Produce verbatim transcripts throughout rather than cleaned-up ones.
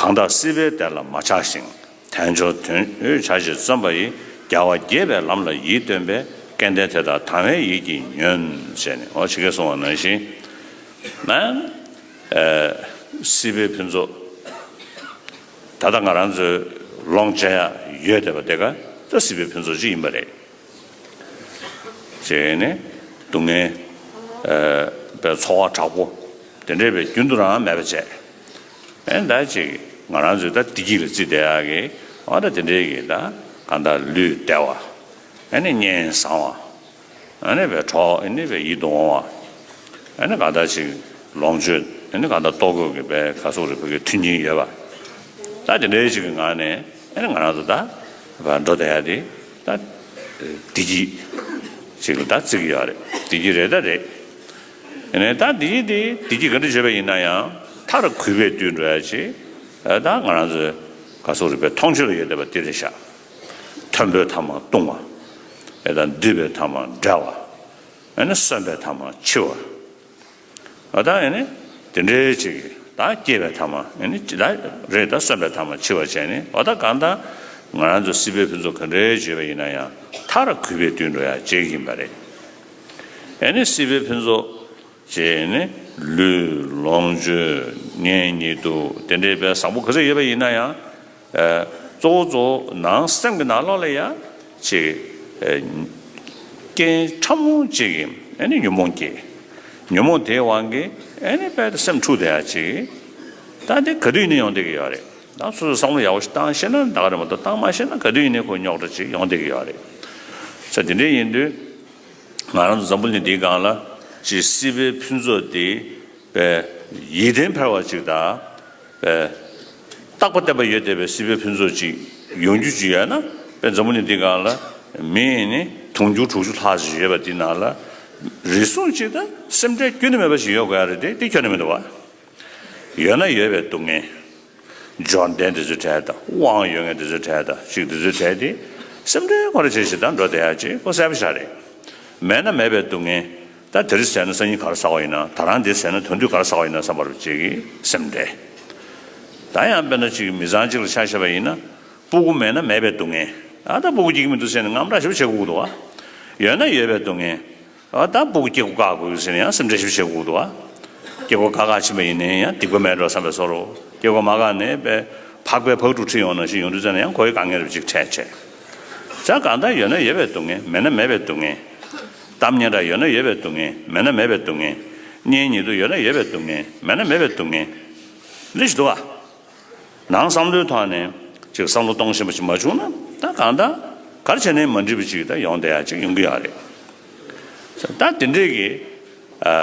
གང་དག་སྲིད་པའི་བདེ་ལ་མ་ཆགས་ཤིང་། དལ་འབྱོར་དོན་ཡོད་བྱ་ཕྱིར་བརྩོན་པ་ཡིས། རྒྱལ་བ་དགྱེས་པའི་ལམ་ལ་ཡིད་རྟོན་པའི། སྐལ་ལྡན་དེ་དག་དང་བའི་ཡིད་ཀྱིས་ཉོན། ཞེས་ནས་འོ་ཇི་སྐད་གསུངས་པ་ནང་བཞིན་ན། ཨ་སྲིད་པའི་ཕུན་ཚོགས་ད་ལྟ་ང་རང་ཚོའི་ལོངས་སྤྱད་ཡ་ཡོད་བསྡད་པ་དེ་ག་ད་སྲིད་པའི་ཕུན་ཚོགས་ཅིག་ཡིན་པ་རེད། ཅེས་ནས་སྡུག་བསྔལ་པའི་ཚོར་བ་དྲག་པོ་དེ་འདྲས་པའི་རྒྱུན་དུ་རང་མེད་པ་བྱས། ཨེ་ད་ཅིག་ང་རང་ཚོས་ད་བདེ་སྐྱིད་ལ་བརྩིས་བསྡད་ཡག་གི་འོ་ད་དེ་འདྲས་ཀྱི་ད་གང་ལྟར་ལུས་བདེ་བ། ཨེ་ནི་གཉེན་བཟང་བ། ཨེ་ནི་པའི་གྲོགས་ཨེ་ནི་པའི་ཡིད་དུ་འོང་བ། ཨེ་ནི་གང་ལྟར་ཅིག་ལོངས་སྤྱོད་ཨེ་ནི་གང་ལྟར་ལྟོ་གོས་ཀྱི་པའི་ག་སོགས་རིག་པའི་གི་མཐུན་རྐྱེན་ཡོད་པ། ད་དེ་འདྲའི་ཅིག་གི་ངང་ནས་ཨེ་ནི་ང་རང་ཚོ་ད་བ་འགྲོ་བསྡད་ཡ་དེ་ད་བདེ་སྐྱིད་ཅིག་ལ་ད་བརྩི་གི་ཡོད་རེད། བདེ་སྐྱིད་རེད་ད་རེད། ཨེ་ནི་ད་བདེ་སྐྱིད་དེ་བདེ་སྐྱིད་ག་འདྲ་བརྗོད་པ་ཡིན་ན་ཡང་མཐར་གུས་པས་བཏུད་འགྲོ་ཡ་ཅིག་ད་ང་རང་ཚོའི་ག་སོགས་རིག་པའི་མཐོང་ཆོས་ལ་ཡོད་བསྡད་པ་དེ་རེད་ཤག་མཐོན་པོའི་ཐ་མ་ལྟུང་བ། ཨེ་ད་འདུས་པའི་ཐ་མ་བྲལ་བ། ཨེ་ནི་གསོན་པའི་ཐ་མ་འཆི་བ། ཨ་ད་ཨེ་ནི་དེ་འདྲའི་ཅིག་ད་སྐྱེས་པའི་ཐ་མ་ཨེ་ནི་ཅི་ད་རེད་ད་གསོན་པའི་ཐ་མ་འཆི་བ་བྱས་ནས་འོ་ད་གང་ད་ང་རང་ཚོ་སྲིད་པའི་ཕུན་ཚོགས་ག་འདྲའི་བརྗོད་པ་ཡིན་ན་ཡང་མཐར་གུས་པས་བཏུད་འགྲོ་ཡ་ཅིག་ཡིན་པ་རེད། ཨེ་ནི་སྲིད་པའི་ཕུན་ཚོགས་ཅེས་ནི་ལུས་ལོངས་སྤྱོད་གཉེན་ཉེ་དུ་དེ་འདྲའི་དཔེ་བཟང་པོ་ག་ཚོད་ཡོད་པ་ཡིན་ན་ཡང་། ཨ་གཙོ་བོ་གཙོ་བོ་ནང་སེམས་ཀྱི་ནང་ལོགས་ལ་ཡང་ཅིག་ཨ་རྐྱེན་ཕྲ་མོ་ཅིག་གིས་ཨ་ནི་ཉོན་མོངས་སྐྱེ། ཉོན་མོངས་དེའི་དབང་གིས་ཨ་ནི་དཔེ་སེམས་འཁྲུག་བསྡད་ཡ་ཅིག་ད་དེ་ག་དུས་ཡིན་ནའི་ཡོང་བསྡད་ཀྱི་ཡོད་རེད། ད་སོ་སོས་བསམ་བློ་ཡག་པོ་ཞིག་བཏང་ཤེས་ན་ད་ག་རེད་མ་གཏོགས་བཏང་མ་ཤེས་ན་ག་དུས་ཡིན་ནའི་ཁོ་རྙོག་དྲ་ཅིག་ཡོང་བསྡད་ཀྱི་ཡོད་རེད། ས་དེ་འདྲ་ཡིན་དུས་ང་རང་ཚོ་འཛམ་བུ་གླིང་འདིའི་སྒང་ལ་ཅིག་སྲིད་པའི་ཕུན་ཚོགས་དེ། པའི་ཡིད་བརྟན་འཕེར་བ་ཅིག་དང་། པའི་རྟག་པ་བརྟན་པ་ཡོད་བསྡད་པའི་སྲིད་པའི་ཕུན་ཚོགས་ཅིག་ཡོང་རྒྱུ་ཅིག་ཡོད་ན་པའི་འཛམ་བུ་གླིང་འདི་སྒང་ལ་མི་ནི་དུང་ཕྱུར་དྲུག་ཅུ་ལྷག་ཅིག་ཡོད་པ་འདི་ནང་ལ་རེ་ཟུང་ཅིག་དང་སེམས་ཁྲལ་ཁྱོན་ནས་མེད་པ་ཞིག་ཡོད་དགོས་ཡ་རེད་དེ་དེ་ཁྱོན་ནས་མི་འདུག་བ། ཡོད་ན་ཡོད་པའི་སྡུག་བསྔལ། འབྱོར་ལྡན་དེ་ཚོའི་གྲས་དང་དབང་ཡོད་མཁན་དེ་ཚོའི་གྲས་དང་ཅིག་དེ་ཚོའི་གྲས་དེ་སེམས་ཁྲལ་ཁོ་ར་བྱེད་ཞིག་དང་འགྲོ་བསྡད་ཡ་ཅིག་ཁོ་གསལ་པོ་ཤ་རེད། མེད་ན་མེད་པའི་སྡུག་བསྔལ། ད་དེ་རིང་ཟས་ན་སང་ཉིན་ག་རེ་ཟ་བ་ཡིན་ན་ད་རང་འདི་ཟས་ན་དོན་དུ་ག་རེ་ཟ་བ་ཡིན་ན་བསམ་པར་བྱེད་ཀྱི་སེམས་ཁྲལ། ད་ཡང་དཔེར་ན་ཅིག་མི་ཚང་གཅིག་ལ་ཆ་བཞག་པ་ཡིན་ན་སྤུ་གུ་མེད་ན་མེད་པའི་སྡུག་བསྔལ། ཨ་ད་སྤུ་གུ་སྐྱེ་གི་མི་འདུག་ཟེར་ནས་དངངས་སྐྲག་ཞེ་པོ་བྱེད་དགོས་ཀྱི་འདུག་ཨ། ཡོད་ན་ཡོད་པའི་སྡུག་བསྔལ། ཨ་ད་སྤུ་གུ་སྐྱེ་སྒོ་བཀག་དགོས་ཟེར་ནས་ཡང་སེམས་ཁྲལ་ཞེ་པོ་བྱེད་དགོས་ཀྱི་འདུག་ཨ། སྐྱེ་སྒོ་བཀག་བཀག་ཕྱིན་པ་ཡིན་ནའི་ཡང་སྡིག་པ་མེད་འགྲོ་བསམ་པའི་བཟོ་འདྲ། སྐྱེ་སྒོ་མ་བཀག་ནས་པའི་ཕག་པའི་ཕག་ཕྲུག་ཁྲིད་ཡོང་ནང་བཞིན་ཡོང་དུས་ཙམ་ནས་ཡང་ཁོ་ཡི་དཀའ་ངལ་རུ་ཅིག་འཕྲད་བྱས། ད་གང་ལྟར་ཡོད་ན་ཡོད་པའི་སྡུག་བསྔལ། མེད་ན་མེད་པའི་སྡུག་བསྔལ། གཏམ་སྙན་གྲགས་ཡོད་ན་ཡོད་པའི་སྡུག་བསྔལ། མེད་ན་མེད་པའི་སྡུག་བསྔལ། གཉེན་ཉེ་དུ་ཡོད་ན་ཡོད་པའི་སྡུག་བསྔལ། མེད་ན་མེད་པའི་སྡུག་བསྔལ། འདི་ཞིག་འདུག་ཨ། ནང་བསམ་བློའི་ཐོག་ནས་ཅིག་བསམ་བློ་གཏོང་ཤེས་པ་ཅིག་མ་བྱུང་ན་ད་གང་ལྟར་ག་རེ་བྱས་ནའི་མ་འགྲིག་པ་ཅིག་ད་ཡོང་བསྡད་ཡ་ཅིག་ཡོང་གི་ཡོད་རེད། ད་དེ་འདྲས་ཀྱི་ཨ་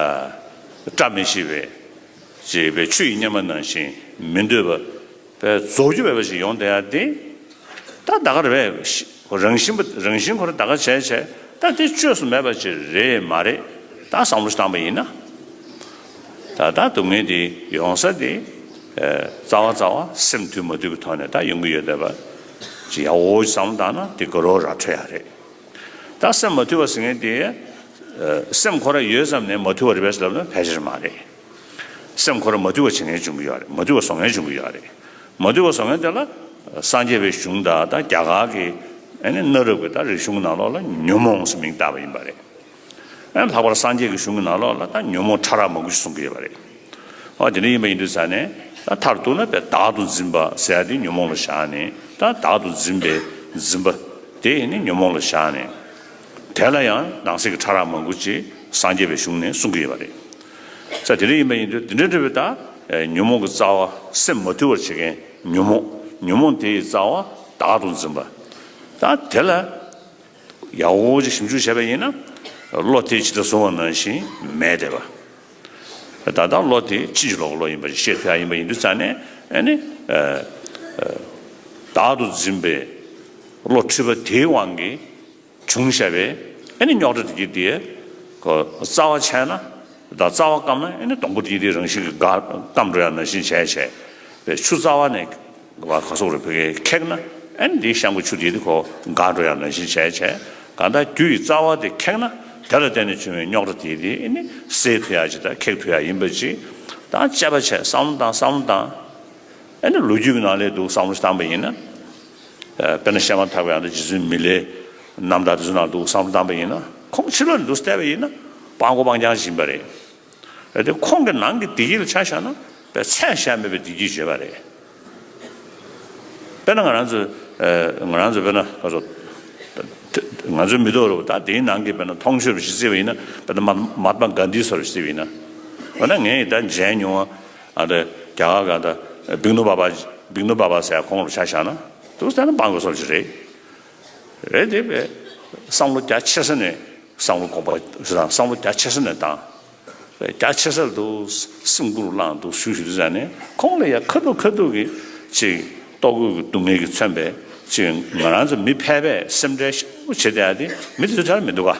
བཀྲ་མི་ཤིས་པའི་ཅེས་པའི་ཆུ་ཡི་གཉེར་མ་ནང་བཞིན་མི་འདོད་པ་པའི་རྫོགས་རྒྱུ་མེད་པ་ཞིག་ཡོང་བསྡད་ཡ་དེ་ད་ད་ག་རེ་བས་རང་བཞིན་པ་རང་བཞིན་ཁོ་ར་ད་ག་བྱས་བྱས་ད་དེ་བཅོས་སུ་མེད་པ་ཅིག་རེད་མ་རེད། ད་བསམ་བློ་ཞིག་བཏང་པ་ཡིན་ན། ད་ལྟ་སྡུག་བསྔལ་འདི་ཡོང་ས་དེ་ཨ་རྩ་བ་རྩ་བ་སེམས་དུལ་མ་དུལ་གྱི་ཐོག་ནས་ད་ཡོང་གི་ཡོད་བསྡད་པ་ཅིག་ཡག་པོ་ཞིག་བསམ་བློ་བཏང་ན་དེ་དགའ་རབ་ར་འཕྲོད་ཡ་རེད། ད་སེམས་མ་དུལ་བ་ཟེར་མཁན་དེ་ཨ་སེམས་ཁོ་ར་ཡོད་ཙམ་ནས་མ་དུལ་བ་རེད་པས་ཟེར་ལབ་ན་ཕལ་ཆེར་མ་རེད། སེམས་ཁོ་ར་མ་དུལ་བ་བྱེད་མཁན་བྱུང་གི་ཡོད་རེད། མ་དུལ་བ་བཟོ་མཁན་བྱུང་གི་ཡོད་རེད། མ་དུལ་བ་བཟོ་མཁན་དེ་ལ་སངས་རྒྱས་པའི་གཞུང་དང་ད་རྒྱ་གར་གྱི་ཨ་ནི་གནའ་རབས་ཀྱི་ད་རིག་གཞུང་ནང་ལོགས་ལ་ཉོན་མོངས་ཟེར་མིང་བཏགས་པ་ཡིན་པ་རེད། ཨ་ལྷག་པར་སངས་རྒྱས་ཀྱི་གཞུང་གི་ནང་ལོགས་ལ་ད་ཉོན་མོངས་ཕྲ་རགས་མང་པོ་ཞིག་གསུང་གི་ཡོད་པ་རེད། ཨ་དེ་འདྲ་ཡིན་པ་ཡིན་དུས་ཙང་ནས་ད་མཐར་གཏུགས་ན་དཔེ་བདག་ཏུ་འཛིན་པ་ཟེར་ཡ་དེ་ཉོན་མོངས་ལ་བཞག་ནས་ད་བདག་ཏུ་འཛིན་པའི་འཛིན་པ་དེ་ནི་ཉོན་མོངས་ལ་བཞག་ནས་དེ་ལ་ཡང་ནང་གསེས་ཀྱི་ཕྲ་རགས་མང་པོ་ཅིག་སངས་རྒྱས་པའི་གཞུང་ནས་གསུང་གི་ཡོད་པ་རེད། ས་དེ་འདྲ་ཡིན་པ་ཡིན་དུས་དེ་འདྲ་འདྲ་བའི་ད་ཉོན་མོངས་ཀྱི་རྩ་བ་སེམས་མ་དུལ་བར་བྱེད་མཁན་ཉོན་མོངས་ཉོན་མོངས་དེ་ཡི་རྩ་བ་བདག་ཏུ་འཛིན་པ་ད་དེ་ལ། ཡག་པོ་ཅིག་ཞིབ་འཇུག་བྱས་པ་ཡིན་ན་བློ་དེ་ཇི་ལྟར་བཟུང་བ་ནང་བཞིན་མེད་བསྡད་པ། ད་ལྟ་བློ་དེ་ཕྱིན་ཅི་ལོག་གི་བློ་ཡིན་པ་ཞིག་ཤེས་ཐུབ་ཡ་ཡིན་པ་ཡིན་དུས་ཙང་ནས་ཨ་ནི་ཨ་ཨ་བདག་ཏུ་འཛིན་པའི་བློ་འཁྲུལ་པ་དེའི་དབང་གིས་བྱུང་བཞག་པའི་ཨ་ནི་རྙོག་དྲ་དེ་གྱིས་དེ་ཁོ་རྩ་བ་ཆད་ན་ད་རྩ་བ་སྐམ་ན་ཨ་ནི་སྡོང་པོ་དེ་གྱིས་དེ་རང་བཞིན་གྱིས་འགག་སྐམ་འགྲོ་ཡ་ནང་བཞིན་བྱས་བྱས་པའི་ཆུ་རྩ་བ་ནས། བ་ག་སོགས་རེ་བོད་སྐད་ཁེགས་ན་ཨ་ནི་འདིའི་ཤང་གི་ཆུ་དེ་དེ་ཁོ་འགག་འགྲོ་ཡ་ནང་བཞིན་བྱས་བྱས་གང་ལྟར་རྒྱུ་ཡི་རྩ་བ་དེ་ཁེགས་ན་དེ་ལ་བརྟེན་ནས་བྱུང་བའི་རྙོག་དྲ་དེ་དེ་ཨ་ནི་སེལ་ཐུབ་ཡ་ཅིག་དང་ཁེགས་ཐུབ་ཡ་ཡིན་པ་ཅིག་དང་དཔྱད་པ་བྱས་བསམ་བློ་བཏང་བསམ་བློ་བཏང་ ཨ་ནི་ལོ་རྒྱུས་ཀྱི་ནང་ལས་འདུག་བསམ་བློ་བཏང་པ་ཡིན་ན། ཨ་དཔེར་ན་བཤད་མ་ཐག་པའི་ཨ་ནི་རྗེ་བཙུན་མི་ལའི་རྣམ་ཐར་དེ་ཚོ་ནང་འདུག་བསམ་བློ་བཏང་པ་ཡིན་ན། ཁོང་ཕྱི་ལོགས་ནས་འདུག་བལྟས་པ་ཡིན་ན་སྤྲང་པོ་སྤྲང་རྐྱང་ཞིག་ཡིན་པ་རེད། ཨ་དེ་ཁོང་གི་ནང་གི་བདེ་སྐྱིད་ལ་ཆ་བཞག་ན་དཔེ་ཚད་གཞལ་མེད་པའི་བདེ་སྐྱིད་ཡོད་པ་རེད། དཔེར་ན་ང་རང་ཚོ། ཨ་ང་རང་ཚོ་དཔེར་ན་ག་ཚོད། ང་ཚོའི་མི་ཐོག་རུ་ད་དེའི་ནང་གི་དཔེར་ན་མཐོང་ཆོས་རུ་ཞིག་བརྩིས་པ་ཡིན་ན། དཔེར་ན་མ་མ་ཧཱ་ཏ་མ་གྷན་དྷི་སོགས་རུ་ཞིག་བརྩིས་པ་ཡིན་ན། འོ་ན་ངས་ད་མཇལ་མྱོང་བ། ཨ་ད་རྒྱ་གར་ག་ད་བིག་ནུ་བྷ་བྷ། བིག་ནུ་བྷ་བྷ་ཟེར་ཁོང་རུ་ཆ་བཞག་ན་འདུག་ཟེར་ན་སྤྲང་པོ་སོགས་ཞིག་རེད། རེད་དེ་བས་བསམ་བློ་རྒྱ་ཆེ་ས་ནས་བསམ་བློ་གོང་འཕེལ་བཟོ་དང་བསམ་བློ་རྒྱ་ཆེ་ས་ནས་བཏང་། རྒྱ་ཆེ་ས་ལ་འདུག་སེམས་ཁུར་བླངས་འདུག་ཞུ་ཞུ་དུས་ཙང་ནས་ཁོང་ལ་ཡ་ཁ་ཐུག་ཁ་ཐུག་གི་ཅིག་ལྟོ་གོས་ཀྱི་སྡུག་བསྔལ་གྱིས་མཚོན་པའི་ཅིག་ང་རང་ཚོ་མི་ཕལ་པས་སེམས་ཁྲལ་ཞེ་པོ་བྱེད་བསྡད་ཡ་དེ་མི་དེ་ཚོ་ཐད་མི་འདུག་ག་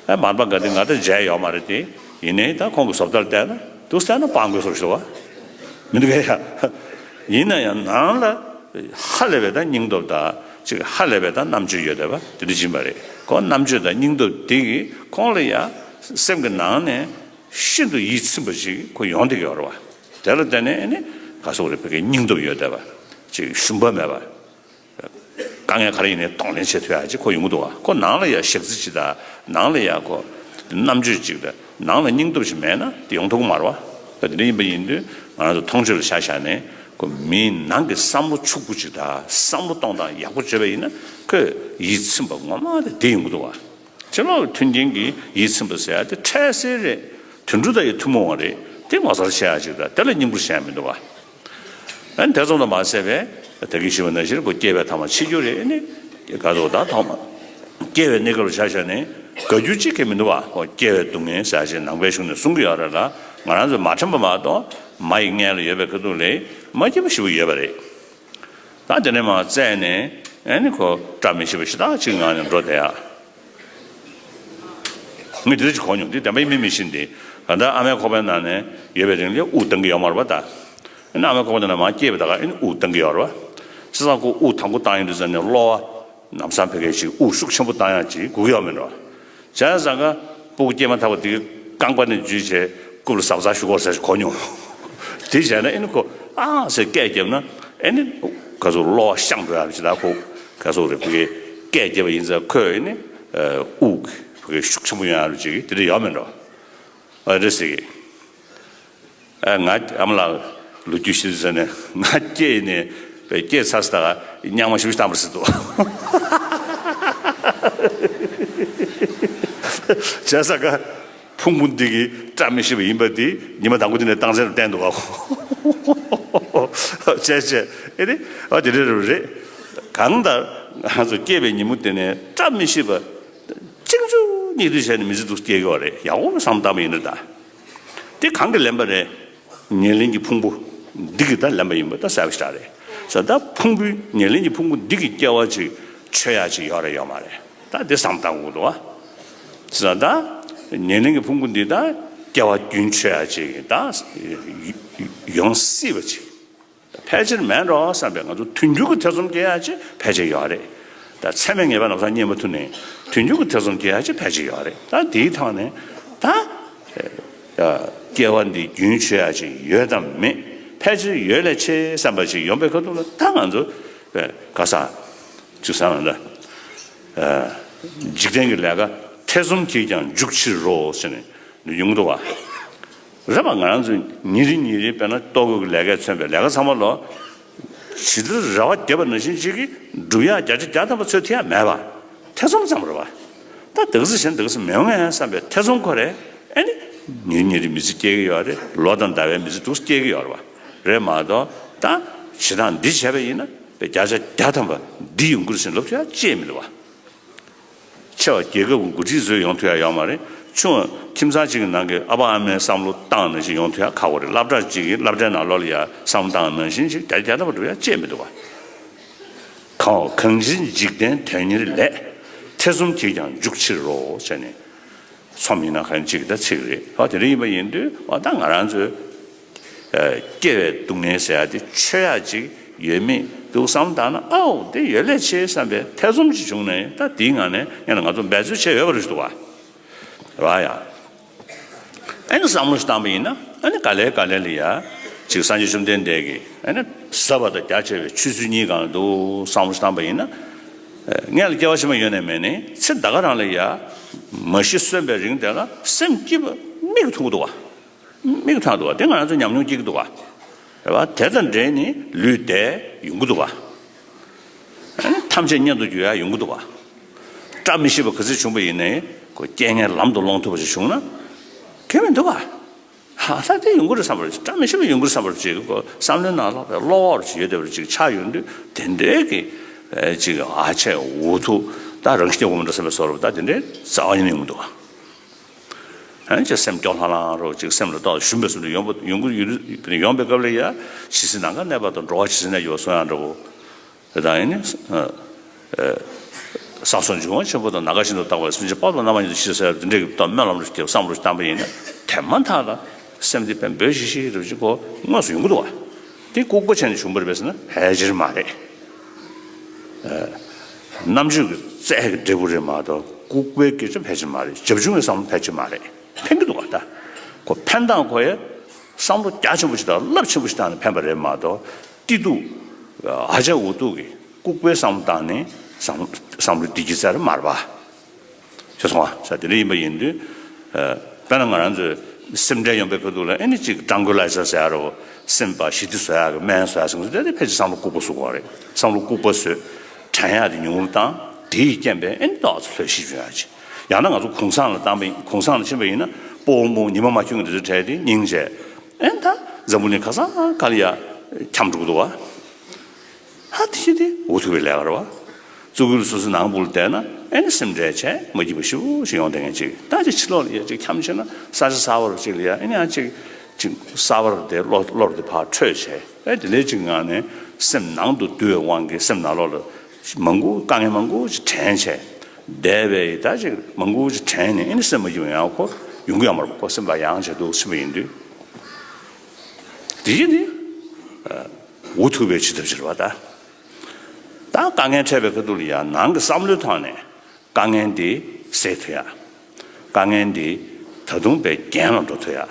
ཨ་མ་ཧཱ་ཏ་མ་གྷན་དྷི་ང་ད་མཇལ་ཡོད་མ་རེད་དེ། ཡིན་ནའི་ད་ཁོང་གི་བཟོ་ལྟ་བལྟས་ན་འདུག་ཟེར་ན་སྤྲང་པོ་སོགས་ཞིག་འདུག་ག་མི་འདུག་གས་ཡ། ཡིན་ན་ཡང་ནང་ལ་ཧ་ལས་པའི་ད་སྙིང་སྟོབས་དང་ཅིག་ཧ་ལས་པའི་ད་རྣམ་དཔྱོད་ཡོད་བསྡད་པ་དེ་འདྲ་ཡིན་པ་རེད། ཁོ་རྣམ་དཔྱོད་དང་སྙིང་སྟོབས་དེ་གིས་ཁོང་ལ་ཡ་སེམས་ཀྱི་ནང་ནས་ཤིན་ཏུ་ཡིད་ཚིམ་པ་ཞིག་ཁོ་ཡོང་བསྡད་ཀྱི་ཡོད་རེད་བ། དེ་ལ་བརྟེན་ནས་ཨ་ནི་ག་སོགས་རེད། བོད་སྐད་སྙིང་སྟོབས་ཡོད་བསྡད་པ་ཅིག་ཞུམ་པ་མེད་པ། དཀའ་ངལ་ག་རེ་ཡིན་ནའི་གདོང་ལེན་བྱེད་ཐུབ་ཡག་ཅིག་ཁོ་ཡོང་གི་འདུག་ག་ཁོ་ནང་ལ་ཡ་ཞག་རྩི་ཅིག་དང་ནང་ལ་ཡ་ཁོ་རྣམ་དཔྱོད་ཅིག་དང་ནང་ལ་སྙིང་སྟོབས་ཤིག་མེད་ན་དེ་ཡོང་ཐུབ་ཀྱི་མ་རེད་བ། ད་དེ་འདྲ་ཡིན་པ་ཡིན་དུས་ང་རང་ཚོ་མཐོང་ཆོས་ལ་ཆ་བཞག་ནས་ཁོ་མིའི་ནང་གི་བསམ་བློ་ཕྱུག་པོ་ཅིག་དང་བསམ་བློ་གཏོང་སྟངས་ཡག་པོ་བྱས་པ་ཡིན་ན་ཁོས་ཡིད་ཚིམ་པ་ངོ་མ་དེ་དེ་ཡོང་གི་འདུག་བ། ཕྱི་ལོགས་ལ་མཐུན་རྐྱེན་གྱིས་ཡིད་ཚིམ་པ་ཟེར་ཡ་དེ་འཕྲལ་སེལ་རེད། དུད་འགྲོ་དང་ཡང་ཐུན་མོང་བ་རེད། དེ་ངོ་མཚར་ཆེ་ཡག་ཅིག་དང་དེ་ལ་སྙིང་པོ་བཞག་ཡ་མི་འདུག་བ། ཨ་ནི་དེ་ཙམ་དུ་མ་ཟད་པས་ད་གིན་ཞུས་པ་ནང་བཞིན་ཁོ་སྐྱེ་བའི་ཐ་མ་འཆི་རྒྱུ་རེད། ཨ་ནི་ག་ཚོད་ད་ཐོག་མ་སྐྱེ་བའི་གནས་སྐབས་ལ་ཆ་བཞག་ནས་དགའ་རྒྱུ་གཅིག་ཀྱང་མི་འདུག་བ། ཁོ་སྐྱེ་བའི་སྡུག་བསྔལ་ཟེར་ཞིག་ནང་པའི་གཞུང་ནས་གསུང་གི་ཡོད་རེད་ལ། ང་རང་ཚོས་མ་དྲན་པ་མ་གཏོགས་མ་ཡི་མངལ་ལ་ཡོད་པའི་ཁ་ཐུག་ལ་མ་སྐྱིད་པ་ཞེ་པོ་ཡོད་པ་རེད། ད་དེ་ནས་མར་བཙས་ནས་ཨ་ནི་ཁོ་བཀྲ་མི་ཤིས་པ་ཞེ་དྲག་ཅིག་ངང་ནས་འགྲོ་བསྡད་ཡ། ངས་འདི་འདྲ་ཅིག་གོ་མྱོང་། འདི་བདེན་པ་ཡིན་མིན་མི་ཤེས་ཏེ། ད་ལྟ་ཨ་མའི་ཁོག་པའི་ནང་ནས་ཡོད་པའི་རིང་ལ་དབུགས་གཏོང་གི་ཡོད་མ་རེད་པ་ད། ཨ་ནི་ཨ་མའི་ཁོག་པའི་ནང་ནས་མར་སྐྱེས་པའི་ད་ག་ཨ་ནི་དབུགས་གཏོང་གི་ཡོད་རེད་པ། བྱས་ཙང་ཁོ་དབུགས་དང་པོ་བཏང་ཡོང་དུས་ཙམ་ནས་གློ་བ་ལམ་སང་ཕ་གི་ཅིག་དབུགས་ཤུགས་ཆེན་པོ་བཏང་ཡག་ཅིག་དགོས་ཀྱི་ཡོད་མེད་འགྲོ། བྱས་ཙང་ཀ་སྤུ་གུ་སྐྱེས་མ་ཐག་པ་དེ་རྐང་པ་ནས་འཇུས་བྱས་རྐུབ་ལ་གཟབ་གཟབ་ཞུ་དགོས་ཟེར་གོ་མྱོང་། དེ་བྱས་ན་ཨ་ནི་ཁོ་ཨང་ཟེར་སྐད་བརྒྱབ་ན་ཨ་ནི་ག་ཚོད་གློ་བ་བཤང་འགྲོ་ཡག་ཅིག་ད་ཁོ་ག་ཚོད་རེད། ཕ་གི་སྐད་བརྒྱབ་པ་ཡིན་ཙང་ཁོས་ཨ་ནི་དབུགས་ཕ་གི་ཤུགས་ཆེན་པོ་ཡོང་ཡག་ཅིག་དེ་འདྲ་ཡོད་མེད་འགྲོ། ཨ་རེད་ཟེར་གི། ཨ་ང་ཨ་མ་ལགས་ལོ་རྒྱུས་ཤིག་ཟེར་ནས་ང་སྐྱེས་ནས་པའི་སྐྱེས་ཚར་སོང་ད་ག་སྙང་མ་ཞིག་བཏང་པ་ཟེར་འདུག་བྱས་ཙང་ཀ་ཕུང་པོ་འདི་གི་བཀྲ་མི་ཤིས་པ་ཡིན་པ་འདི་ཉི་མ་དང་པོ་འདི་ནས་རྟགས་མཚན་རུ་བསྟན་འདུག་བ། བྱས་བྱས་ཨེ་རེད། ཨ་དེ་རེད་རེད་རེད། གང་ལྟར་ང་ཚོ་སྐྱེས་པའི་ཉིན་མོ་དེ་ནས་བཀྲ་མི་ཤིས་པ། གཅིག་མཇུག་གཉིས་མཐུད་བྱས་ནས་མི་ཚེ་འདུག་སྐྱེལ་གྱི་ཡོད་རེད། ཡག་པོ་བསམ་བཏང་བ་ཡིན་ན་ད། དེ་གང་གིས་ལེན་པ་རེད། ཉེར་ལེན་གྱི་ཕུང་པོ་འདི་གིས་ད་ལེན་པ་ཡིན་པ་ད་གསལ་པོ་ཞེ་དྲག་རེད། ས་ད་ཕུང་པོའི་ཉེར་ལེན་གྱི་ཕུང་པོ་འདི་གི་སྐྱེ་བ་ཅིག་ཆོད་ཡག་ཅིག་ཡོད་རེད་ཡོད་མ་རེད། ད་དེ་བསམ་བཏང་དགོས་འདུག་བ། ས་ད་ཉེར་ལེན་གྱི་ཕུང་པོ་འདི་ད་སྐྱེ་བ་རྒྱུན་ཆད་ཡག་ཅིག་ད་ཡོང་སྲིད་པ་ཅིག་ཕལ་ཆེར་མེད་འགྲོ་བསམ་པའི་ང་ཚོ་དུས་འགྱུར་གྱི་ཐེ་ཚོམ་སྐྱེ་ཡག་ཅིག་ཕལ་ཆེར་ཡོད་རེད། ད་ཚད་མའི་ངེས་པ་ལམ་སང་རྙེད་མ་ཐུབ་ནའི་དུས་འགྱུར་གྱི་ཐེ་ཚོམ་སྐྱེ་ཡག་ཅིག་ཕལ་ཆེར་ཡོད་རེད། ད་དེའི་ཐོག་ནས་ད་སྐྱེ་བ་འདི་རྒྱུན་ཆད་ཡག་ཅིག་ཡོད་དམ་མེད། ཕལ་ཆེར་ཡོད་ལས་ཆེ་བསམ་པ་ཞིག་ཡོང་པའི་ཁ་ཐུག་ལ་ད་ང་ཚོ་ག་ས་ཅིག་བསམ་ན་ད་འཇིག་རྟེན་གྱི་ལས་ཀ་ཐེ་ཚོམ་གྱིས་ཀྱང་མཇུག་ཕྱིར་རོ་ཟེར་ནས་ཡོང་གི་འདུག་བ། རེད་པ། ང་རང་ཚོ་ཉིན་རེ་ཉིན་རེ་དཔེར་ན་ལྟོ་གོས་ཀྱི་ལས་ཀས་མཚོན་པའི་ལས་ཀ་ཚང་མ་ལོ་ཇི་ལྟར་རེ་བ་བརྒྱབ་པ་ནང་བཞིན་ཅིག་གིས་འགྲུབ་ཡག་བརྒྱ་ཆ་བརྒྱ་ཐམ་པ་འཚོལ་ཐུབ་ཡག་མེད་པ། ཐེ་ཚོམ་ཙམ་རེད་པ། ད་དེ་ག་ཚོད་བྱས་ན་དེ་ག་ཚོད་མི་ཡོང་ངས་བསམ་པའི་ཐེ་ཚོམ་ཁོ་རེ་ཨ་ནི་ཉིན་རེ་ཉིན་རེ་མི་ཚེ་སྐྱེལ་གྱི་ཡོད་རེད། ལོ་དང་ཟླ་བའི་མི་ཚེ་འདུག་སྐྱེལ་གྱི་ཡོད་རེད་པ། རེད་མ་གཏོགས་ད་བྱེད་སྟངས་འདི་བྱས་པ་ཡིན་ན་བརྒྱ་ཆ་བརྒྱ་ཐམ་པ་འདི་ཡོང་གི་རེད་ཟེར་ལབ་ཐུབ་ཡག་ཅི་ཡང་མི་འདུག་པ། ཆེ་བ་རྒྱལ་ཁབ་ཀྱི་འགོ་ཁྲིད་ཚོས་ཡོང་ཐུབ་ཡག་ཡོད་མ་རེད། ཆུང་བ་ཁྱིམ་ཚང་གཅིག་གི་ནང་གི་ཨ་ཕ་ཨ་མས་བསམ་བློ་བཏང་ནང་བཞིན་ཡོང་ཐུབ་ཡག་ཁག་པོ་རེད། སློབ་གྲྭ་གཅིག་གིས་སློབ་གྲྭའི་ནང་ལོགས་ལ་ཡ་བསམ་བློ་བཏང་ནང་བཞིན་ཞིག་བརྒྱ་ཆ་བརྒྱ་ཐམ་པ་འགྲུབ་ཡག་ཅི་ཡང་མི་འདུག་པ། གང་གང་ཕྱིར་འཇིག་རྟེན་དོན་གཉེར་ལས། ཐེ་ཚོམ་གྱིས་ཀྱང་མཇུག་ཕྱིར་རོ་ཟེར་ནས། ཚོམ་ཡིན་ན་གང་ཅིག་ད་ཚིག་རེད། ཨ་དེ་འདྲ་ཡིན་པ་ཡིན་དུས་ཨ་ད་ང་རང་ཚོའི་ཨ་སྐྱེ་བའི་སྡུག་བསྔལ་ཟེར་ཡག་དེ་ཆོད་ཡག་ཅིག་ཡོད་མེད་འདུག་བསམ་བཏང་ན། ཨའོ་དེ་ཡོད་ལས་ཆེ་བསམ་པའི་ཐེ་ཚོམ་ཅིག་བྱུང་ནས་ད་དེའི་ངང་ནས་ཡང་ན་ང་ཚོ་འབད་རྩོལ་བྱས་ཡོད་པ་རེད་འདུག་བ། རེད་བ་ཡ། ཨ་ནི་བསམ་བློ་ཞིག་བཏང་པ་ཡིན་ན་ཨ་ནི་ག་ལེ་ག་ལེ་ལ་ཡ། ཅིག་སངས་རྒྱས་བཅོམ་ལྡན་འདས་ཀྱིས་ཨ་ནི་ཟབ་པ་དང་རྒྱ་ཆེ་བའི་ཆོས་ཚུལ་གཉིས་སྒང་ལ་འདུག་བསམ་བློ་བཏང་པ་ཡིན་ན། ཨ་སྔོན་ལ་སྐྱེ་བ་ཕྱི་མ་ཡོད་ནའི་མེད་ནའི་ཚེ་འདི་ག་རང་ལ་ཡ་མ་ཤི་གསོན་པའི་རིང་དེ་ལ་སེམས་སྐྱིད་པ་མིག་གིས་མཐོང་གི་འདུག་བ། མིག་གིས་མཐོང་འདུག་བ། དེ་ང་རང་ཚོ་ཉམས་མྱོང་སྐྱེ་གི་འདུག་བ། རེད་བ། དེ་དང་འབྲེལ་ནས་ལུས་བདེ་ཡོང་གི་འདུག་བ། ཨ་ནི་ཐམས་ཅད་མཉམ་དུ་འགྱུར་ཡ་ཡོང་གི་འདུག་བ། བཀྲ་མི་ཤིས་པ་ག་ཚོད་བྱུང་པ་ཡིན་ནའི་ཁོ་རྐྱེན་ངན་ལམ་དུ་སློང་ཐུབ་པ་ཞིག་བྱུང་ན་གལ་མི་འདུག་བ། ཧ་ད་དེ་ཡོང་གི་རེད་བསམ་པ་རེད། བཀྲ་མི་ཤིས་པ་ཡོང་གི་རེད་བསམ་པ་ཅིག་གོ་བསམ་བློའི་ནང་ལོག་པའི་བློ་བོར་ཅིག་ཡོད་བསྡད་པ་ཅིག་ཆགས་ཡོང་དུས་དེ་འདྲའི་གི་ཨེ་ཅིག་ཨ་ཆད་འུ་ཐུག་ད་རང་སྐྱེ་བོ་མི་འདྲ་བསམ་པའི་བཟོ་འདྲ་ད་དེ་འདྲའི་རྩ་བ་ཉིད་ནས་ཡོང་གི་འདུག་བ། ཨེ་ཅིག་སེམས་སྐྱོ་ལྷང་ལྷང་རོ་ཅིག་སེམས་ལ་ཏོག་ཞུམ་པའི་བཟོ་འདྲ་ཡོང་པ་ཡོང་གི་ཡོད་ཡོང་པའི་སྐབས་ལ་ཡ་ཇི་སྲིད་ནམ་མཁའ་གནས་པ་དང་འགྲོ་བ་ཇི་སྲིད་གནས་ཡོད་གསུང་ཡག་འདྲ་བོ། དེ་དང་ཨེ་ནི། ས་སོགས་འབྱུང་བ་ཆེན་པོ་དང་ནམ་མཁའ་བཞིན་དུ་རྟག་པར་སེམས་ཅན་དཔག་ཏུ་མེད་པ་ཉིད་དུ་ཤི་ཟེར་དེ་འདྲའི་གི་སྨོན་ལམ་རུ་སྐྱེ་བསམ་རུ་བཏང་པ་ཡིན་ན་དེ་མ་ཐག་ལ་སེམས་དེ་ཕན་འབོད་ཤིག་ཤིག་རུ་ཅིག་གོ་དངོས་སུ་ཡོང་གི་འདུག་བ། དེ་ལྐུགས་པ་བྱས་ནས་བྱུང་བ་རེད་པས་ཟེར་ན་ཕལ་ཆེར་མ་རེད། རྣམ་དཔྱོད་ཀྱི་རྩལ་གྱི་འབྲས་བུ་རེད་མ་གཏོགས་ལྐུགས་པའི་སྐད་ཆ་ཕལ་ཆེར་མ་རེད། བྱབ་ཆུང་བའི་བསམ་བློ་ཕལ་ཆེར་མ་རེད། ཕན་གྱི་འདུག་བ་ད། ཁོ་ཕན་སྟངས་ཁོ་ཡ་བསམ་བློ་རྒྱ་ཆེན་པོ་ཞིག་དང་རླབས་ཆེན་པོ་ཞིག་བཏང་ནས་ཕན་པ་རེད་མ་གཏོགས། སྐྱིད་སྡུག་ཨ་ཅག་འུ་ཐུག་གི་ལྐུགས་པའི་བསམ་བློ་བཏང་ནས་བསམ་བསམ་བློ་བདེ་སྐྱིད་ཟེར་མ་རེད་པ། ཤེས་སོང་ང་། ས་དེ་འདྲ་ཡིན་པ་ཡིན་དུས། དཔེར་ན་ང་རང་ཚོའི་སེམས་ཁྲལ་ཡོང་པའི་ཁ་ཐུག་ལ་ཨེ་ནི་ཅིག་ཊྲང་ཀུ་ལའི་ཛར་ཟེར་ཡ་རོ། སེམས་པ་ཞི་བདེ་བཟོ་ཡག་གི་སྨན་བཟོ་ཡག་ཟེར་གྱི་འདུག་དེ་ཕལ་ཆེར་བསམ་བློ་ལྐུགས་པ་བཟོ་དགོས་རེད། བསམ་བློ་ལྐུགས་པ་བཟོས། དྲན་ཡག་དེ་ཉུང་རུ་བཏང་། དེ་ཡི་རྐྱེན་པས་ཨེ་ནི་ཏོག་ཙམ་ལྷོད་ཤིག་བྱུང་ཡག་ཅིག་ཡང་ན་ང་ཚོ་གུང་སེང་ལ་བཏང་པ་ཡིན། གུང་སེང་ལ་ཕྱིན་པ་ཡིན་ན་སྤོ་བོ་རྨོ་བོ་ཉི་མ་མ་འཁྱོལ་མཁན་དེ་ཚོའི་གྲས་དེ་སྙིང་རྗེ། ཨེ་ད་འཛམ་བུ་གླིང་ག་ས་ག་ལ་ཡ་འཁྱམས་འགྲོ་གི་འདུག་བ། ཧ་དེ་ཤི་དེ་འུ་ཐུག་པའི་ལས་ཀ་རེད་བ། གཙུག་གུར་སོ་སོའི་ནང་སྦུག་ལ་བསྡད་ན་ཨེ་ནི་སེམས་ཁྲལ་བྱས་མ་སྐྱིད་པ་ཞེ་པོ་ཞིག་ཡོང་བསྡད་མཁན་ཅིག་ད་ཅིག་ཕྱི་ལོགས་ལ་ཡ་ཅིག་འཁྱམས་ཕྱིན་ན་ས་ཆ་གསར་པ་རུ་ཅིག་ལ་ཡ་ཨེ་ནི་ཡང་ཅིག་ཅིག་གསར་པ་རུ་དེ་བློ་བློ་རུ་དེ་ཕར་འཕྲོས་བྱས་ཨེ་དེ་ལས་ཅིག་ངང་ནས་སེམས་ནང་དུ་འདུ་བའི་དབང་གིས་སེམས་ནང་ལོགས་ལ་མང་པོ་དཀའ་ངལ་མང་པོ་ཅིག་དྲན་བྱས་བསྡད་པའི་ད་ཅིག་མང་པོ་ཅིག་དྲན་ནས་ཨེ་ནི་སེམས་མ་སྐྱིད་པ་ཡང་ཁོ་ཡོང་གི་ཡོད་མ་རེད་པ། ཁོ་སེམས་པ་ཡང་བྱས་འདུག་ཕྱིན་པ་ཡིན་དུས་དེ་བཞིན་དེ། འུ་ཐུག་པའི་བྱེད་ཐབས་ཅིག་རེད་བ་ད། ད་དཀའ་ངལ་འཕྲད་པའི་ཁ་ཐུག་ལ་ཡང་ནང་གི་བསམ་བློའི་ཐོག་ནས་དཀའ་ངལ་འདི་སེལ་ཐུབ་ཡ། དཀའ་ངལ་འདི་ད་དུང་པའི་རྒྱན་ལ་འགྲོ་ཐུབ་ཡ།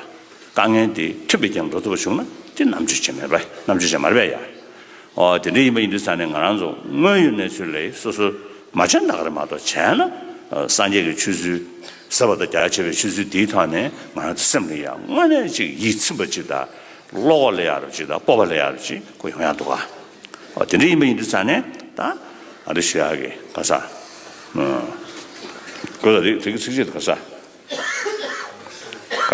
དཀའ་ངལ་འདི་མཐུན་པའི་རྒྱན་ལ་འགྲོ་ཐུབ་པ་བྱུང་ན་དེ་རྣམ་དཔྱོད་ཅན་མ་རེད་པས། རྣམ་དཔྱོད་ཅན་མ་རེད་པས་ཡ། ཨོ་དེ་འདྲ་ཡིན་པ་ཡིན་དུས་ཙང་ནས་ང་རང་ཚོ་དངོས་ཡོད་གནས་ཚུལ་ལ་སོ་སོ་མ་བྱས་ན་ད་ག་རེད་མ་གཏོགས་བྱས་ན་སངས་རྒྱས་ཀྱི་ཆོས་ཚུལ་ཟབ་པ་དང་རྒྱ་ཆེ་བའི་ཆོས་ཚུལ་འདིའི་ཐོག་ནས་ང་རང་ཚོ་སེམས་ལ་ཡ་དངོས་གནས་ཅིག་ཡིད་ཚིམ་པ་ཅིག་དང་། བློ་ཁོག་སླེབས་ཡག་རུ་ཅིག་དང་སྤོབས་པ་སླེབས་ཡག་རུ་ཅིག་ཁོ་ཡོང་ཡག་འདུག་ག་ཨོ་དེ་འདྲ་ཡིན་པ་ཡིན་དུས་ཙང་ནས་ད་ཨ་འདྲ་ཞུ་ཡག་གི་ག་ས། ཨ་ཁོ་ད་རིག་རིག་ཚིག་ཅིག་ག་ས། ག་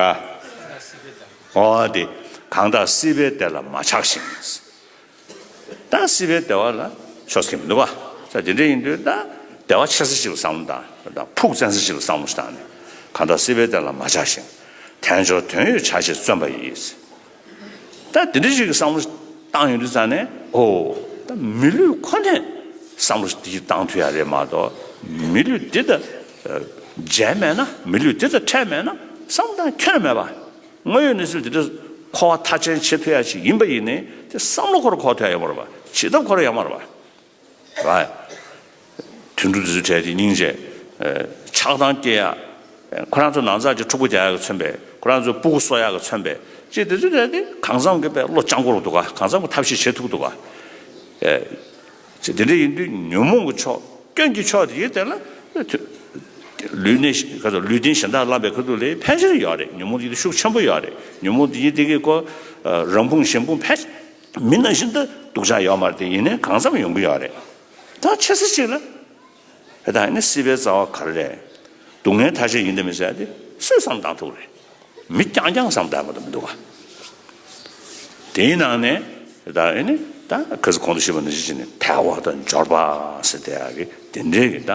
ཨོ་དེ་གང་དག་སྲིད་པའི་བདེ་ལ་མ་ཆགས་ཤིང་། ད་སྲིད་པའི་བདེ་བ་ལ་ཆགས་ཀྱི་མི་འདུག་ག་ས་དེ་འདྲ་ཡིན་དུས་ད་བདེ་བ་ཆེ་ས་ཞིག་ལ་བསམ་བློ་བཏང་། ད་ཕུགས་བཙན་ས་ཞིག་ལ་བསམ་བློ་བཏང་ནས་གང་དག་སྲིད་པའི་བདེ་ལ་མ་ཆགས་ཤིང་། དལ་འབྱོར་དོན་ཡོད་བྱ་ཕྱིར་བརྩོན་པ་ཡིས། ད་དེ་འདྲ་ཞིག་གི་བསམ་བློ་བཏང་ཡོང་དུས་ཙང་ནས་ཨོ། ད་མི་ལུས་ཁོ་ནས་བསམ་བློ་འདི་བཏང་ཐུབ་ཡ་རེད་མ་གཏོགས་མི་ལུས་འདི་དང་མཇལ་མེད་ན་མི་ལུས་འདི་དང་འཕྲད་མེད་ན་བསམ་བློ་བཏང་ཁྱོན་ནས་མེད་པ། དངོས་ཡོད་གནས་ཚུལ་འདི་འདྲ་འཁོར་བ་མཐའ་ཅན་བྱེད་ཐུབ་ཡ་ཞིག་ཡིན་པ་ཡིན་ནའི་དེ་བསམ་བློ་ཁོ་རང་འཁོར་ཐུབ་ཡ་ཡོད་མ་རེད་པ། བྱེད་ཐབས་ཁོ་རང་ཡོད་མ་རེད་པ། ར། དུད་འགྲོ་འདི་ཚོའི་གྲས་དེ་སྙིང་རྗེ། ཆགས་སྡང་སྐྱེ་ཡ། ཁོ་རང་ཚོ་ནང་ཚགས་ཀྱི་ཕྲུ་གུ་རྒྱག་ཡག་གི་མཚོན་པས་ཁོ་རང་ཚོའི་སྤུ་གུ་གསོ་ཡག་གི་མཚོན་པས་ཅེས་དེ་ཚོའི་གྲས་དེ་གང་འཚམ་གྱི་པའི་བློ་སྤྱང་པོ་རུ་འདུག་ག་གང་འཚམ་གྱི་ཐབས་ཤེས་བྱེད་ཐུབ་འདུག་ག་ཅེས་དེ་འདྲ་ཡིན་དུས་ཉོན་མོངས་ཀྱི་ཕྱོགས་སྐྱོན་གྱི་ཕྱོགས་དེ་ཡིན་དེ་ལ། ལུས་ནས་ག་ཚོད་ལུས་རྟེན་གཞན་དག་བླངས་པའི་ཁ་ཐུག་ལས་ཕལ་ཆེར་ཡོད་རེད། ཉོན་མོངས་དེ་ཤུགས་ཆེན་པོ་ཡོད་རེད། ཉོན་མོངས་དེ་ཡིན་དེ་གི་ཁོ་རང་ཕུང་གཞན་ཕུང་ཕལ་མི་ནང་བཞིན་དུ་སྡུག་ཅག་ཡོད་མ་རེད་དེ་ཡིན་ནའི་གང་འཚམ་ཡོང་གི་ཡོད་རེད། ད་ཆེ་ས་ཅིག་ལ། ད་ནི་སྲིད་པའི་རྩ་བ་ག་རེ་རེད། སྡུག་བསྔལ་ཐ་ཤལ་ཡིན་དེ་མི་ཟེར་ཏེ་སུས་བསམ་བཏང་ཐུབ་རེད། མི་རྐྱང་རྐྱང་བསམ་བཏང་མ་གཏོགས་མི་འདུག་ག་དེའི་ནང་ནས་ད་ཨེ་ནི་ད་ག་ཚོད་གོང་དུ་ཞུས་པ་ནང་བཞིན་བྱས་ནས་དལ་བ་དང་འབྱོར་པ་ཟེར་དེ་ཡག་གི་དེ་འདྲའི་གི་ད་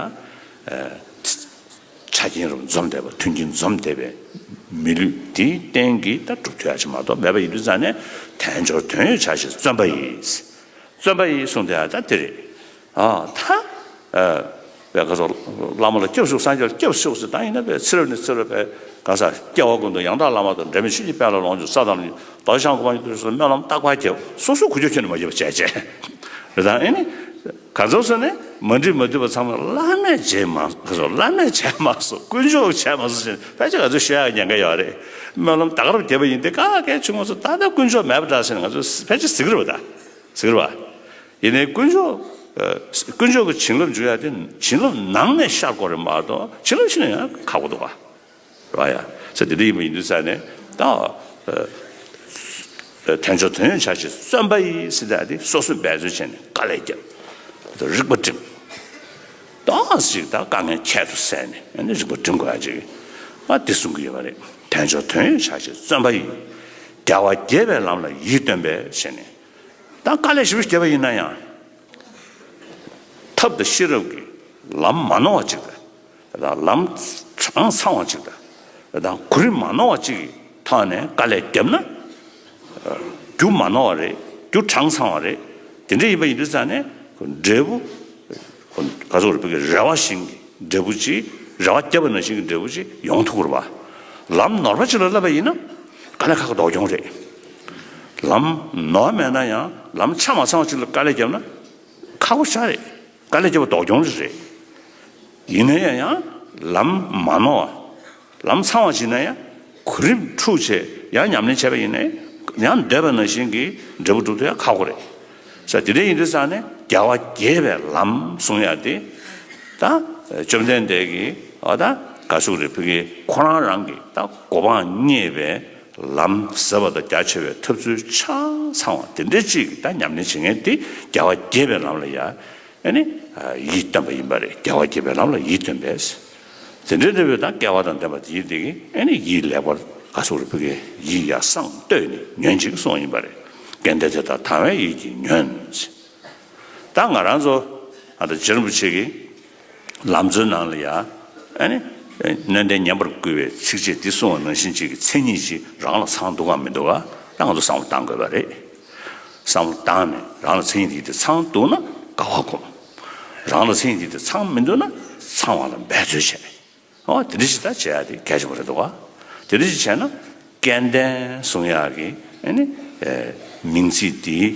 ཆ་རྐྱེན་རུ་འཛོམས་བསྡད་པ་མཐུན་རྐྱེན་འཛོམས་བསྡད་པའི་མི་ལུས་དེའི་རྟེན་གྱིས་ད་སྒྲུབ་ཐུབ་ཡག་ཅིག་མ་གཏོགས་མེད་པ་ཡིན་དུས་ཙང་ནས་དལ་འབྱོར་དོན་ཡོད་བྱ་ཕྱིར་བརྩོན་པ་ཡིས། བརྩོན་པ་ཡིས་གསུངས་དེ་ཡང་ད་དེ་རེད། ཨ་ད། ཨ་བས་ཁ་སོགས་བླ་མ་ལ་སྐྱབས་ཞུ་སངས་རྒྱས་ལ་སྐྱབས་ཞུ་ཟེར་ད་ཡིན་ན་བས་ཚེ་རབས་ནས་ཚེ་རབས་བས་ག་ས་སྐྱེ་བ་ཀུན་ཏུ་ཡང་དག་བླ་མ་དང་འབྲལ་མེད་ཆོས་ཀྱི་དཔལ་ལ་ལོངས་སྤྱོད་ས་དང་རྡོ་རྗེ་འཆང་གོ་འཕང་གི་དུས་སུ་སྨོན་ལམ་རྟག་པར་བརྒྱབ་སོ་སོ་ཁུ་ཁྱོད་ཁྱོད་ནས་མ་བརྒྱབ་བྱས་བྱས་རེད་ད་ཨེ་ནི། ག་ཚོད་སོང་ནས་མ་འགྲིག་མ་འཐུས་པ་ཚང་མ་བླ་མས་བྱས་མ་སོང་། བླ་མས་བྱས་མ་སོང་། དཀོན་མཆོག་བྱས་མ་སོང་ཞེས་ཕལ་ཆེར་ང་ཚོས་ཤོད་ཡག་ཉེན་ཁ་ཡོད་རེད། སྨོན་ལམ་ད་ག་རང་བརྒྱབ་པ་ཡིན་ཏེ་ག་གས་བྱུང་མ་སོང་། ད་ལྟ་དཀོན་མཆོག་མེད་པ་འདྲ་ཟེར་ནས་ང་ཚོས་ཕལ་ཆེར་ཟེར་གི་རེད་པ། ད་ཟེར་གི་རེད་པ། ཡིན་ནའི་དཀོན་མཆོག་ཨ། དཀོན་མཆོག་གི་བྱིན་རླབས་འཇུག་ཡག་དེ་བྱིན་རླབས་ནང་ནས་ཤར་དགོས་རེད་མ་གཏོགས་བྱིན་རླབས་ཕྱི་ནས་ཡང་ཁག་པོ་འདུག་ག་རེད་པ། ཡ། ས་དེ་འདྲ་ཡིན་པ་ཡིན་དུས་ཙང་ནས་ད། ཨ། དལ་འབྱོར་དོན་ཡོད་བྱ་ཕྱིར་བརྩོན་པ་ཡིས་ཟེར་ཡག་དེ་སོ་སོས་འབད་རྩོལ་བྱས་ནས་དཀའ་ལས་བརྒྱབ། ད་རིག་པ་བསྒྲིམ། ཏོག་ཙམ་ཅིག་ད་དཀའ་ངལ་ཁྱད་དུ་བསད་ནས་ཨ་ནི་རིག་པ་བསྒྲིམ་དགོས་ཡག་ཅིག་ང་འདི་གསུང་གི་ཡོད་པ་རེད། དལ་འབྱོར་དོན་ཡོད་བྱ་ཕྱིར་བརྩོན་པ་ཡིས། རྒྱལ་བ་དགྱེས་པའི་ལམ་ལ་ཡིད་རྟོན་པས་ཟེར་ནས། ད་དཀའ་ལས་ཞེ་པོ་བརྒྱབ་པ་ཡིན་ན་ཡང་། ཐབས་དང་ཤེས་རབ་ཀྱིས་ལམ་མ་ནོར་བ་ཅིག་དང་། ལམ་གྲངས་ཚང་བ་ཅིག་དང་། གོ་རིམ་མ་ནོར་བ་ཅིག་གི་ཐོག་ནས་དཀའ་ལས་བརྒྱབ་ན། རྒྱུ་མ་ནོར་བ་རེད། རྒྱུ་གྲངས་ཚང་བ་རེད། དེ་འདྲ་ཡིན་པ་ཡིན་དུས་ཙང་ནས་འབྲས་བུ། ག་ཚོད་རེད། བོད་ཀྱི་རེ་བ་བཞིན་གྱི་འབྲས་བུ་ཅིག་རེ་བ་བརྒྱབ་པ་ནང་བཞིན་གྱི་འབྲས་བུ་ཅིག་ཡོང་ཐུབ་ཀྱི་རེད་པ། ལམ་ནོར་བ་ཅིག་ལ་སླེབས་པ་ཡིན་ན། དཀའ་ལས་ཁག་ལྡོག་གྱོང་རེད། ལམ་ནོར་བ་མེད་ན་ཡང་ལམ་ཆ་མ་ཚང་བ་ཅིག་ལ་དཀའ་ལས་བརྒྱབ་ན། ཁག་པོ་ཞེ་དྲག་རེད། དཀའ་ལས་བརྒྱབ་པ་ལྡོག་གྱོང་རེད། ཡིན་ན་ཡང་ཡང་ལམ་མ་ནོར་བ། ལམ་ཚང་བ་ཅིག་ན་ཡང་གོ་རིམ་འཁྲུག་བྱས་ཡང་ཉམས་ལེན་བྱས་པ་ཡིན་ན་ཡང་འདོད་པ་ནང་བཞིན་གྱི་འབྲས་བུ་སྒྲུབ་ཐུབ་ཡག་ཁག་པོ་རེད། ས་དེ་འདྲ་ཡིན་དུས་ཙང་ནས་རྒྱལ་བ་དགྱེས་པའི་ལམ་གསུང་ཡག་དེ། ད་བཅོམ་ལྡན་འདས་ཀྱིས་འོ་ད་ག་ཟེར་རེད། བོད་ཀྱི་ཁོ་རང་རང་གི་ད་གོ་འཕང་བརྙེས་པའི་ལམ་ཟབ་པ་དང་རྒྱ་ཆེ་བའི་ཐབས་ཚུལ་ཆ་ཚང་བ་དེ་འདྲ་ཅིག་གི་ད་ཉམས་ལེན་བྱེད་མཁན་དེ་རྒྱལ་བ་དགྱེས་པའི་ལམ་ལ་ཡ། ཨ་ནི། ཡིད་རྟོན་པ་ཡིན་པ་རེད། རྒྱལ་བ་དགྱེས་པའི་ལམ་ལ་ཡིད་རྟོན་པས། དེ་འདྲའི་འདྲ་བའི་ད་སྐལ་བ་དང་ལྡན་པ་དེ་ཡིན་དེ་གིས་ཨ་ནི་ཡིད་ལེགས་པར་ག་ཟེར་རེད། བོད་ཀྱི་ཡིད་ཡར་སང་བསྟོད་ནས་ཉོན་ཅིག་གསུངས་པ་ཡིན་པ་རེད། སྐལ་ལྡན་དེ་དག་དང་བའི་ཡིད་ཀྱིས་ཉོན། ད་ང་རང་ཚོ་ཨ་ད་རྗེ་རིན་པོ་ཆེ་གིས་ལམ་གཙོའི་ནང་ལ་ཡ་ཨ་ནི་སྣོད་ལྡན་ཉན་པར་བསྐུལ་བའི་ཚིགས་བཅད་འདི་གསུངས་པ་ནང་བཞིན་ཅིག་གི་མཚན་ཉིད་ཅིག་རང་ལ་ཚང་འདུག་གམ་མི་འདུག་ག་ད་ང་ཚོ་བསམ་བློ་བཏང་དགོས་པ་རེད། བསམ་བློ་བཏང་ནས་རང་ལ་མཚན་ཉིད་དེ་ཚང་འདུག་ན་དགའ་བ་སྒོམ། རང་ལ་མཚན་ཉིད་དེ་ཚང་མི་འདུག་ན་ཚང་བ་ལ་འབད་རྩོལ་བྱས། འོ་དེ་འདྲ་ཞིག་ད་བྱེད་ཡག་དེ་གལ་ཆེན་པོ་རེད་འདུག་ག་དེ་འདྲ་ཞིག་བྱས་ན་སྐལ་ལྡན་གསུང་ཡག་གི་ཨ་ནི་མིང་ཚིག་དེ་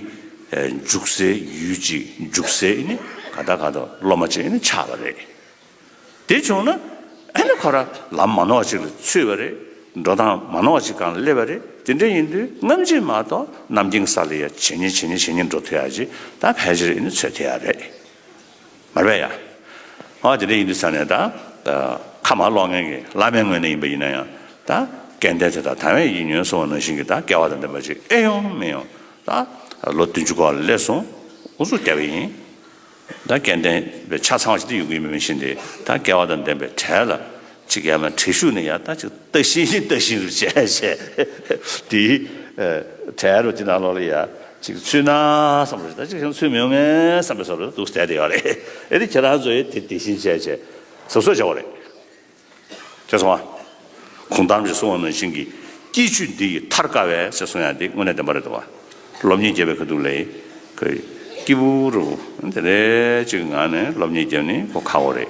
འཇུག་སའི་ཡུལ་གཅིག་འཇུག་སའི་ཨ་ནི་ག་ད་ག་ད་སློབ་མ་ཅིག་ཨ་ནི་ཆགས་པ་རེད། དེ་བྱུང་ན་ཨ་ནི་ཁོ་རང་ལམ་མ་ནོར་བ་ཅིག་ལ་ཚུད་པ་རེད། འགྲོ་སྟངས་མ་ནོར་བ་ཅིག་སྒང་ལ་སླེབས་པ་རེད། དེ་འདྲ་ཡིན་དུས་སྔ་ཕྱི་མ་གཏོགས་ནམ་རྒྱུན་གྱི་ས་ལ་ཡ་ཇེ་ཉེ་ཇེ་ཉེ་ཇེ་ཉེ་འགྲོ་ཐུབ་ཡག་ཅིག་ད་ཕལ་ཆེར་ཨ་ནི་ཚོད་ཐིག་ཡག་རེད། མ་རེད་ཡ། ཨ་དེ་འདྲ་ཡིན་དུས་ས་ནས་ད་ཁ་མ་ཀློག་མཁན་གྱི་བླ་མའི་ངོས་ནས་ཡིན་པ་ཡིན་ན་ཡང་ད་སྐལ་ལྡན་དེ་དག་དང་བའི་ཡིད་ཀྱིས་ཉོན་གསུངས་པ་ནང་བཞིན་གྱི་ད་སྐལ་བ་དང་ལྡན་པ་ཅིག་ཨེ་ཡོང་མི་ཡོང་ད་ལོ་བདུན་ཅུ་སྐོར་ལ་སླེབས་སོང་། ཨུ་ཚུགས་རྒྱབ་པ་ཡིན། ད་སྐལ་ལྡན་པའི་ཆ་ཚང་བ་ཞིག་ཏུ་ཡོང་གི་མིན་མི་ཤེས་ཏེ་ད་སྐལ་བ་དང་ལྡན་པའི་གྲལ་ལ་ཅིག་ཡར་མར་བྲེལ་ཞུགས་ནས་ཡར་ད་ཅིག་ལྟ་བཞིན་ལྟ་བཞིན་རུ་བྱས་བྱས་དེའི་གྲལ་རུ་དེ་ནང་ལོགས་ལ་ཡར་ཅིག་ཚུད་ན་བསམ་པ་རེད། ད་ཅིག་ཚུད་མི་ཡོང་ངས་བསམ་པའི་བཟོ་འདྲ་འདུག་བསྡད་དེ་ཡོད་རེད། ཨེ་དེ་ཁྱེད་རང་ཚོ་ཡི་དེ་དེ་བཞིན་བྱས་བྱས་གཟབ་གཟབ་བྱ་བ་རེད། ཅེས་གསུངས་པ། གུང་ཐང་ཞེས་གསུངས་པ་ནང་བཞིན་གྱི་སྐྱེ་བཅུད་འདི་ཡིས་ཐར་དཀའ་བས་ཞེས་གསུངས་ཡག་འདི་དངོས་གནས་བདེན་པ་རེད་འདུག་བ། སློབ་གཉེར་རྒྱབ་པའི་ཁ་ཐུག་ལ་ཁོས་སྐྱེས་བུ་རུ་དེ་འདྲའི་ཅིག་ངང་ནས་སློབ་གཉེར་རྒྱབ་ནི་ཁོ་ཁག་པོ་རེད།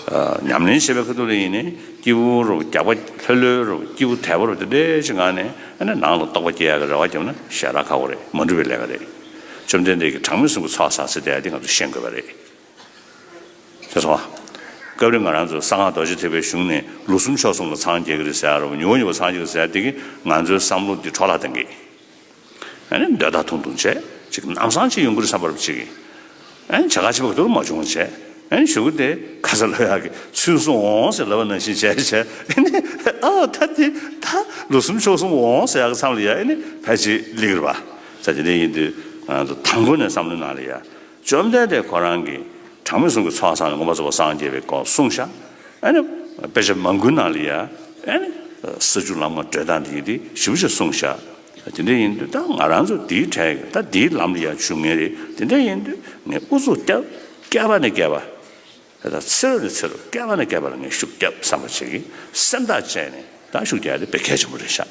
ཨ། ཉམས་ལེན་བྱེད་པའི་ཁ་ཐུག་ལ་ཡིན་ནའི་སྐྱེས་བུ་རུ་རྒྱགས་པ་ལྷོད་ལྷོད་རུ་སྐྱེས་བུ་དལ་པོ་རུ་དེ་འདྲའི་ཅིག་ངང་ནས་ཨ་ནི་ནང་ལ་རྟོགས་པ་སྐྱེ་ཡག་གི་རེ་བ་བརྒྱབ་ན་ཞེ་དྲག་ཁག་པོ་རེད། མ་འགྲུབ་པའི་ལས་ཀ་རེད། བཅོམ་ལྡན་འདས་ཀྱིས་གྲངས་མེད་གསུམ་གྱི་ཚོགས་བསགས་ཟེར་དེ་ཡག་འདི་ང་ཚོ་ཤེས་དགོས་པ་རེད། ཞེས་གསུངས་པ། སྐབས་རེ་ང་རང་ཚོ་གསང་སྔགས་རྡོ་རྗེ་ཐེག་པའི་གཞུང་ནས་ལོ་གསུམ་ཕྱོགས་གསུམ་ལ་འཚང་རྒྱ་གི་རེད་ཟེར་ཡ་རེད། ཉུང་ཉུང་བ་འཚང་རྒྱ་གི་ཟེར་ཡ་དེ་གིས་ང་ཚོའི་བསམ་བློ་འདི་འཕྲོ་བརླག་གཏང་གི། ཨ་ནི་འདོད་ཐག་ཐུང་ཐུང་བྱས་ཅིག་ལམ་སང་ཅིག་ཡོང་གི་རེད་བསམ་པ་རེད་ཅིག་གིས། ཨ་ནི་བྱ་དགའ་ཆེ་བ་གི་ཐོག་མ་བྱུང་བྱས། ཨ་ནི་གཞུག་གུ་དེ་ཁ་ས་ལབ་ཡག་གི་ཚུན་སོང་འོང་ཟེར་ལབ་པ་ནང་བཞིན་བྱས་བྱས། ཨ་ནི་ཨ་ད་དེ་ད་ལོ་གསུམ་ཕྱོགས་གསུམ་འོང་ཟེར་ཡག་གི་མཚམས་ལ་ཡ་ཨ་ནི་ཕལ་ཆེར་སླེབས་ཀྱི་རེད་པ། ས་དེ་འདྲ་ཡིན་དུས་ང་ཚོ་དང་པོ་ནས་བསམ་བློའི་ནང་ལ་ཡ། བཅོམ་ལྡན་འདས་ཁོ་རང་གིས་གྲངས་མེད་གསུམ་གྱི་ཚོགས་བསགས་ནས་མངོན་པར་རྫོགས་པར་སངས་རྒྱས་པའི་སྐོར་གསུངས་ཤག་ཨ་ནི་དཔེ་ཆ་མང་པོའི་ནང་ལ་ཡ་ཨ་ནི་ས་བཅུ་ལམ་ལྔ་བགྲོད་སྟངས་དེ་ཡིན་དེ་ཞིབ་ཞིབ་གསུངས་ཤག་དེ་འདྲ་ཡིན་དུས་ད་ང་རང་ཚོ་དེའི་གྲས་ཀྱི་ད་དེའི་ལམ་ལ་ཡ་ཞུགས་མཁན་རེད། དེ་འདྲ་ཡིན་དུས་ངས་ཨུ་ཚུགས་བརྒྱབ། བསྐལ་པ་ནས་བསྐལ་པ། ད་ཚེ་རབས་ནས་ཚེ་རབས་བསྐལ་པ་ནས་བསྐལ་པ་ལ་ངས་ཤུགས་བརྒྱབ་བསམ་པ་ཅིག་གིས་སེམས་ཐག་བཅད་ནས་ད་ཤུགས་རྒྱག་ཡ་དེ་དཔེ་གལ་ཆེན་པོ་རེད་ཤག